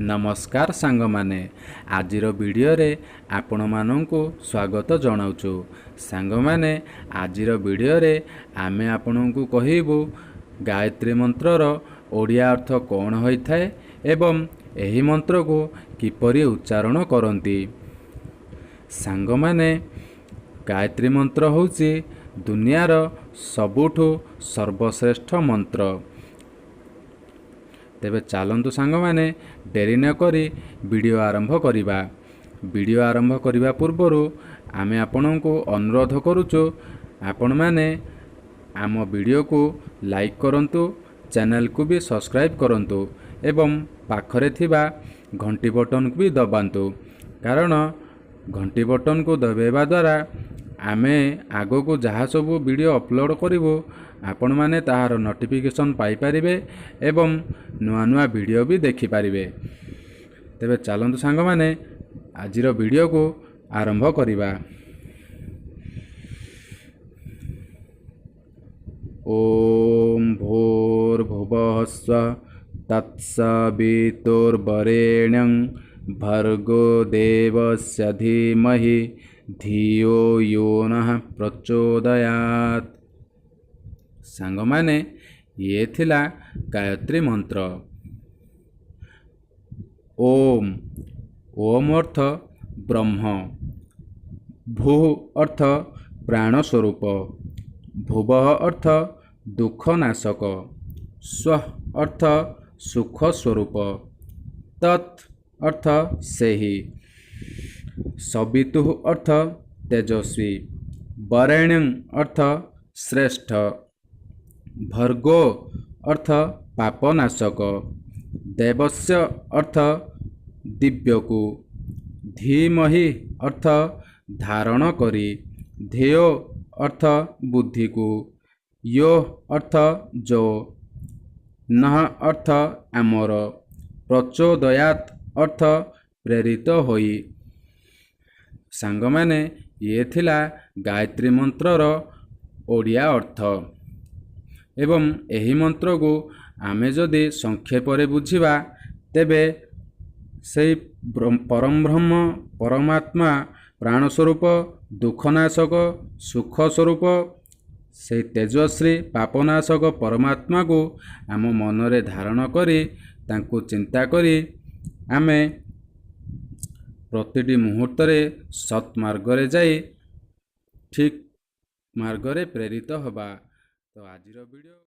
ନମସ୍କାର ସାଙ୍ଗମାନେ, ଆଜିର ଭିଡ଼ିଓରେ ଆପଣମାନଙ୍କୁ ସ୍ୱାଗତ ଜଣାଉଛୁ। ସାଙ୍ଗମାନେ, ଆଜିର ଭିଡ଼ିଓରେ ଆମେ ଆପଣଙ୍କୁ କହିବୁ ଗାୟତ୍ରୀ ମନ୍ତ୍ରର ଓଡ଼ିଆ ଅର୍ଥ କ'ଣ ହୋଇଥାଏ ଏବଂ ଏହି ମନ୍ତ୍ରକୁ କିପରି ଉଚ୍ଚାରଣ କରନ୍ତି। ସାଙ୍ଗମାନେ, ଗାୟତ୍ରୀ ମନ୍ତ୍ର ହେଉଛି ଦୁନିଆର ସବୁଠୁ ସର୍ବଶ୍ରେଷ୍ଠ ମନ୍ତ୍ର। ତେବେ ଚାଲନ୍ତୁ ସାଙ୍ଗମାନେ, ଡେରି ନକରି ଭିଡ଼ିଓ ଆରମ୍ଭ କରିବା। ଭିଡ଼ିଓ ଆରମ୍ଭ କରିବା ପୂର୍ବରୁ ଆମେ ଆପଣଙ୍କୁ ଅନୁରୋଧ କରୁଛୁ, ଆପଣମାନେ ଆମ ଭିଡ଼ିଓକୁ ଲାଇକ୍ କରନ୍ତୁ, ଚ୍ୟାନେଲକୁ ବି ସବସ୍କ୍ରାଇବ୍ କରନ୍ତୁ ଏବଂ ପାଖରେ ଥିବା ଘଣ୍ଟି ବଟନକୁ ବି ଦବାନ୍ତୁ, କାରଣ ଘଣ୍ଟି ବଟନକୁ ଦବାଇବା ଦ୍ୱାରା ଆମେ ଆଗକୁ ଯାହା ସବୁ ଭିଡ଼ିଓ ଅପଲୋଡ଼ କରିବୁ, ଆପଣମାନେ ତାହାର ନୋଟିଫିକେସନ୍ ପାଇପାରିବେ ଏବଂ ନୂଆ ନୂଆ ଭିଡ଼ିଓ ବି ଦେଖିପାରିବେ। ତେବେ ଚାଲନ୍ତୁ ସାଙ୍ଗମାନେ, ଆଜିର ଭିଡ଼ିଓକୁ ଆରମ୍ଭ କରିବା। ଓମ୍ ଭୂର୍ଭୁବଃ ସ୍ୱଃ ତତ୍ସବିତୁର୍ବରେଣ୍ୟଂ ଭର୍ଗୋ ଦେବସ୍ୟ ଧୀମହି ଧିୟୋ ୟୋ ନଃ ପ୍ରଚୋଦୟାତ୍। ସାଙ୍ଗମାନେ, ଇଏ ଥିଲା ଗାୟତ୍ରୀ ମନ୍ତ୍ର। ଓମ୍, ଓମ୍ ଅର୍ଥ ବ୍ରହ୍ମ, ଭୂ ଅର୍ଥ ପ୍ରାଣ ସ୍ୱରୂପ, ଭୁବଃ ଅର୍ଥ ଦୁଃଖନାଶକ, ସ୍ୱ ଅର୍ଥ ସୁଖ ସ୍ୱରୂପ, ତତ୍ ଅର୍ଥ ସେହି, ସବିତୁଃ ଅର୍ଥ ତେଜସ୍ୱୀ, ବରେଣ୍ୟଂ ଅର୍ଥ ଶ୍ରେଷ୍ଠ, ଭର୍ଗୋ ଅର୍ଥ ପାପନାଶକ, ଦେବସ୍ୟ ଅର୍ଥ ଦିବ୍ୟକୁ, ଧୀମହି ଅର୍ଥ ଧାରଣ କରି, ଧିୟୋ ଅର୍ଥ ବୁଦ୍ଧିକୁ, ୟୋ ଅର୍ଥ ଯୋ, ନଃ ଅର୍ଥ ଆମର, ପ୍ରଚୋଦୟାତ୍ ଅର୍ଥ ପ୍ରେରିତ ହୋଇ। ସାଙ୍ଗମାନେ, ଇଏ ଥିଲା ଗାୟତ୍ରୀ ମନ୍ତ୍ରର ଓଡ଼ିଆ ଅର୍ଥ। ଏବଂ ଏହି ମନ୍ତ୍ରକୁ ଆମେ ଯଦି ସଂକ୍ଷେପରେ ବୁଝିବା, ତେବେ ସେଇ ପରମବ୍ରହ୍ମ ପରମାତ୍ମା ପ୍ରାଣସ୍ୱରୂପ, ଦୁଃଖନାଶକ, ସୁଖ ସ୍ୱରୂପ, ସେଇ ତେଜସ୍ୱୀ ପାପନାଶକ ପରମାତ୍ମାକୁ ଆମ ମନରେ ଧାରଣ କରି, ତାଙ୍କୁ ଚିନ୍ତା କରି ଆମେ ପ୍ରତିଟି ମୁହୂର୍ତ୍ତରେ ସତ୍ ମାର୍ଗରେ ଯାଇ ଠିକ୍ ମାର୍ଗରେ ପ୍ରେରିତ ହେବା। ତ ଆଜିର ଭିଡ଼ିଓ